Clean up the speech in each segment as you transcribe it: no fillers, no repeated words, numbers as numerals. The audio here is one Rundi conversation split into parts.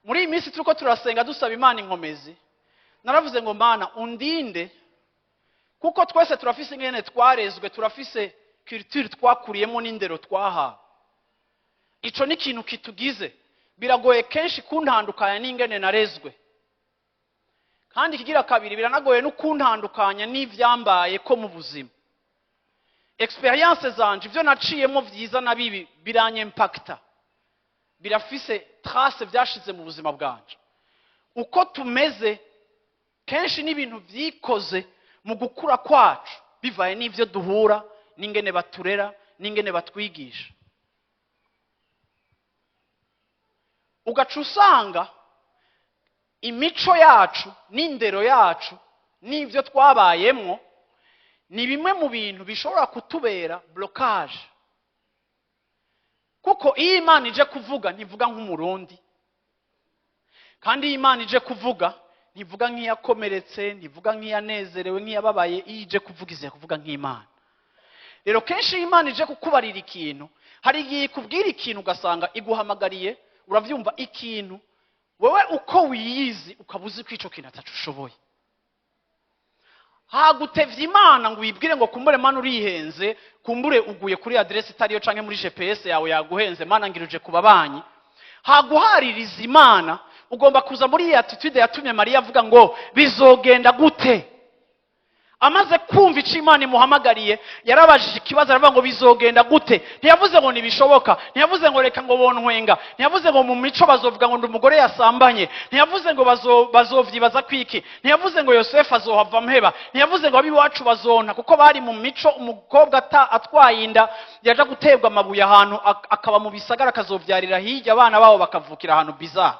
Muri iyi minsi turiko turasenga dusaba Imana inkomezi, naravuze ngo: "Mana, undinde," kuko twese turafise ingene twarezwe, turafise culture twakuriyemo n'indero twahawe. Ico ni ikintu kitugize. Biragoye kenshi kuntandukanya n'ingene narezwe, kandi ikigira kabiri, biranagoye no kuntandukanya n'ivyambaye ko mu buzima. Expérience zanje, ibyo naciyemo vyiza na bibi, biranyempakita, birafise trace vyashize mu buzima bwanje. Uko tumeze kenshi n'ibintu vyikoze mu gukura kwacu, bivaye n'ivyo duhura, n'ingene baturera, n'ingene batwigisha. Ugaca usanga imico yacu n'indero yacu n'ibyo twabayemwo ni bimwe mu bintu bishobora kutubera blocage, kuko iyo Imana ije kuvuga ntivuga nk'Umurundi, kandi iyo Imana ije kuvuga ntivuga nk'iyakomeretse, ntivuga nk'iyanezerewe, nk'iyababaye. Iyo ije kuvuga, ize kuvuga nk'Imana. Rero kenshi iyo Imana ije kukubarira ikintu, hari igihe ikubwira ikintu ugasanga iguhamagariye, uravyumva, ikintu wewe uko wiyizi ukaba uzi ko ico kintu ataco ushoboye. Hagutevye Imana ngo uyibwire ngo: "Kumbure Mana urihenze, kumbure uguye kuri adresse itariyo, canke muri GPS yawe yaguhenze, Mana, ngira uje ku babanyi." Haguhaririza Imana, ugomba kuza muri iyi attitude yatumye Mariya avuga ngo: "Bizogenda gute?" Amaze kumva icyo Imana imuhamagariye, yarabajije ikibazo, aravuga ngo: "Bizogenda gute?" Ntiyavuze ngo ntibishoboka, ntiyavuze ngo reka ngo bontwenga, ntiyavuze ngo mu mico bazovuga ngo ndi umugore yasambanye, ntiyavuze ngo bazovyibaza kwiki, ntiyavuze ngo Yosefu azohava mpeba, ntiyavuze ngo ab'iwacu bazonta, kuko bari mu mico umukobwa atwaye inda yaja guterwa amabuye ahantu, akaba mu bisagara, akazovyarira hirya, abana babo bakavukira ahantu bizarre.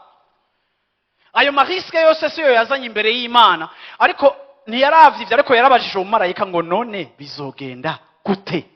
Ayo ma risques yose siyo yazanye imbere y'Imana, ariko ntiyaravye ivyo, ariko yarabajije umumarayika ngo: "None bizogenda gute?"